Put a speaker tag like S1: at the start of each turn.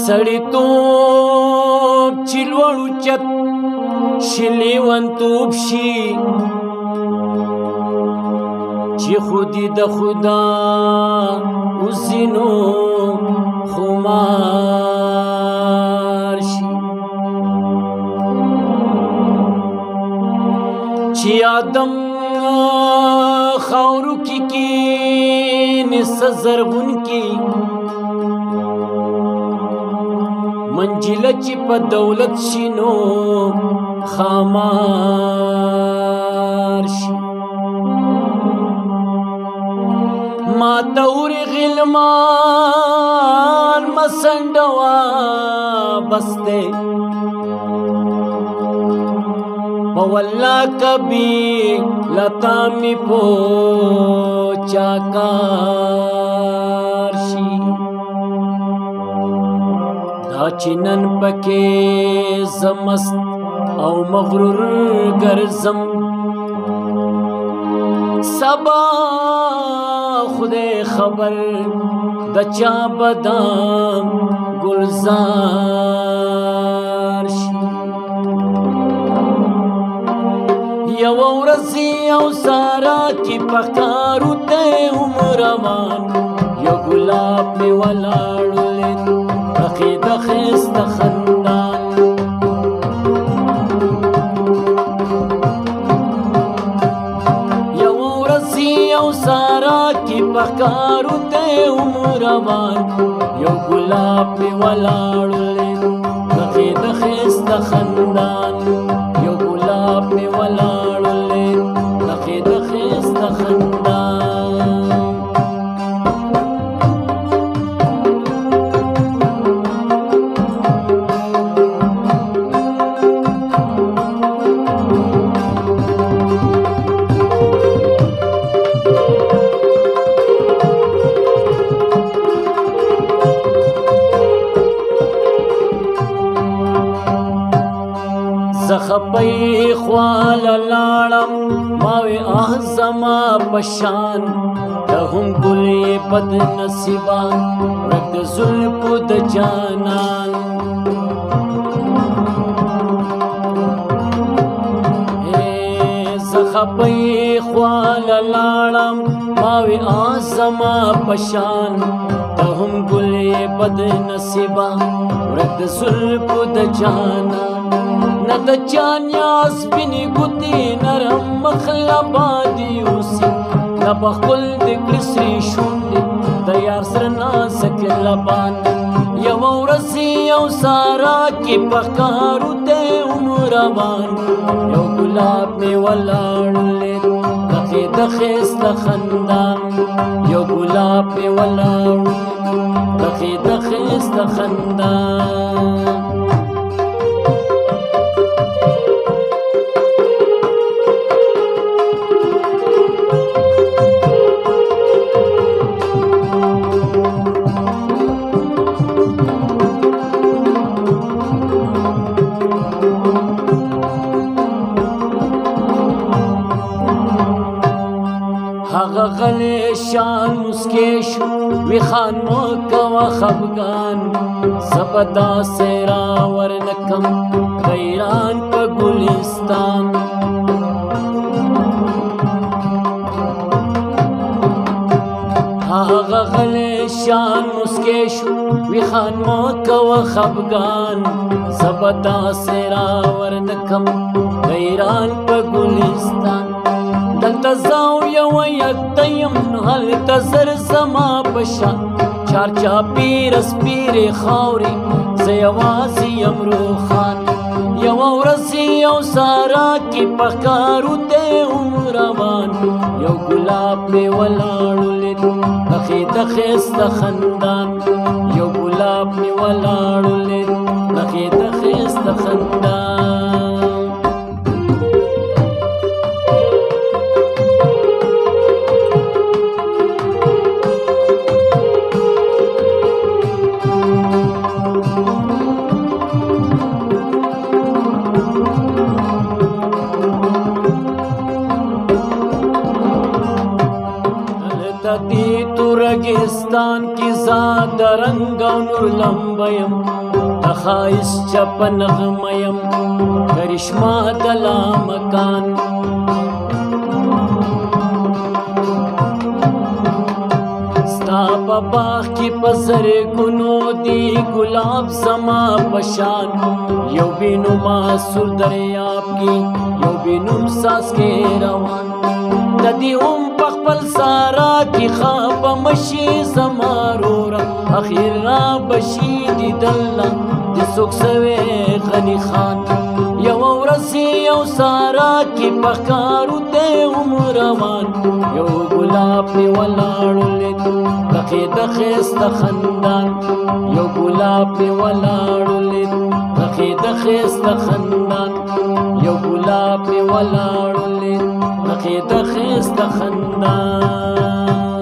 S1: سړیتوب چې لوړ اوچت شي لیونتوب شي، چې خودي د خدا وزینو خمار شي، چې آدم خاورو کې کښېني څه زرغون کې، منجله چې په دولت شي نو خامار شي. ما ته اوري غلمان مه څنډوه بس دی، په والله که بې له تا مې په چا کار شي. دا چې نن پکې زه مست او مغرور ګرځم، سبا خدای خبر د چا به دا ګلزار شي. یوه ورځ یو سارا کې په ښکارو دی هم روان، یو ګلاب مې ولاړ ولید پخې د ښایسته خندان. یوه ورځ یو سارا کې په ښکارو دی هم روان، یو ګلاب مې ولاړ ولید پخې د ښایسته خندان. یو ګلاب مې ولاړ ولید پخې د ښایسته خندان. زه خپۍ خواله لاړم ما وې آه زما په شان، ته هم ګل یې بد نصیبه ورک د زلفو د جانان. زه خپۍ خواله لاړم ما وې آه زما په شان، ته هم ګل یې بد نصیبه ورک د زلفو د جانان. نه د چا نیاز سپینې ګوتې نرم مخ له باندې اوسي، نه به ښکل دې کړي سرې شونډې د یار سره نازک لبان. یوه ورځ یو سارا کې په ښکارو دی هم روان، یو ګلاب مې ولاړ ولید پخې د ښایسته خندان. یو ګلاب مې ولاړ پخې د ښایسته خندان. هغه غلی شان مسکی شو وی خان مه کوه خفګان، زه به داسې راور نه کم د ایران په ګلستان. هغه غلی شان مسکی شو وی خان مه کوه خفګان، زه به داسې راور نه کم د ایران په ګلستان. دلته زه یوه یکته یم نو هلته زر زما په شان، چار چاپېره سپېرې خاورې زه یوازې یم روښان. یوه ورځ یو سارا کې په ښکارو دی هم روان، یو ګلاب مې ولاړ ولید پخې د ښایسته خندان. یو ګلاب مې ولاړ ولید پخې د ښایسته خندان. دلته دې تورګستان ګریوان کې زاد رنگ او نور لمبیم، د ښایست چپه نغمه یم، کرشمه د لامکان. ستا په باغ کې په زرګونو دي ګلاب زما په شان، یو بینوما سور دریاب کې، یو بینوم څاڅکی روان. د دې هم په خپل سارا کې خپه مشي زما روره، اخر را بشي دیدله د څوک سوی غني خان. یو ورځ یو سارا کې په ښکارو دی هم روان، یو ګلاب مې ولاړو لید دقې د ښایسته خندان، یو ګلاب مې ولاړو لید دقې د ښایسته خندان، یو ګلاب مې ولاړو لید دقې د ښایسته خندان.